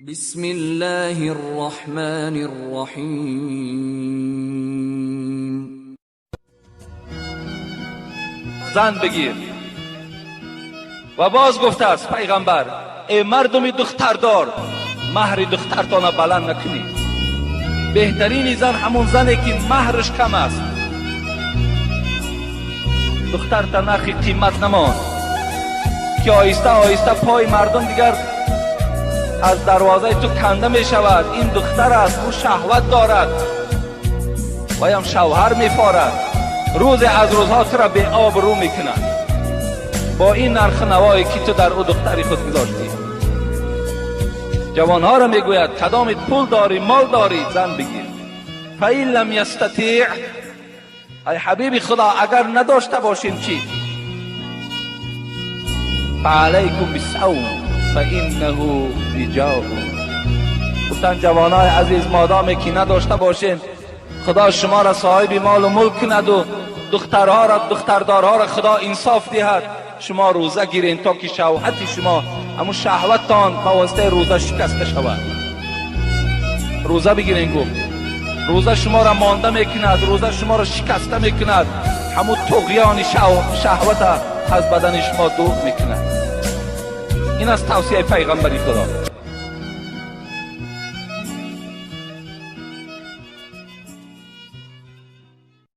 بسم الله الرحمن الرحیم. زن بگیر. و باز گفته است پیغمبر: ای مردم دختردار، مهر دخترتان بلند نکنید. بهترین زن همون زنی که مهرش کم است. دختر نرخی قیمت نمان که آهسته آهسته پای مردم دیگر از دروازه تو کنده می شود. این دختر است، او شهوت دارد و هم شوهر می فارد. روز از روزها تو را به آب رو می کند با این نرخ نوایی که تو در او دختری خود گذاشتی. جوانها را میگوید کدام پول داری، مال داری، زن بگیر. فإن لم یستطیع، ای حبیب خدا، اگر نداشته باشیم چی؟ فعلیکم بالصوم فإنه وجاء. گفتن جوانای عزیز، مادامی که نداشته باشین، خدا شما را صاحب مال و ملک کند و دخترها را، دختردارها را خدا انصاف دهد، شما روزه گیرین تا که شهوت شما، همون شهوتتان با واسطه روزه شکسته شود. روزه بگیرین. گفت روزه شما را مانده میکند، روزه شما را شکسته میکند، همون طغیان شهوت از بدن شما دور میکند. این از توصیه پیغمبری خدا.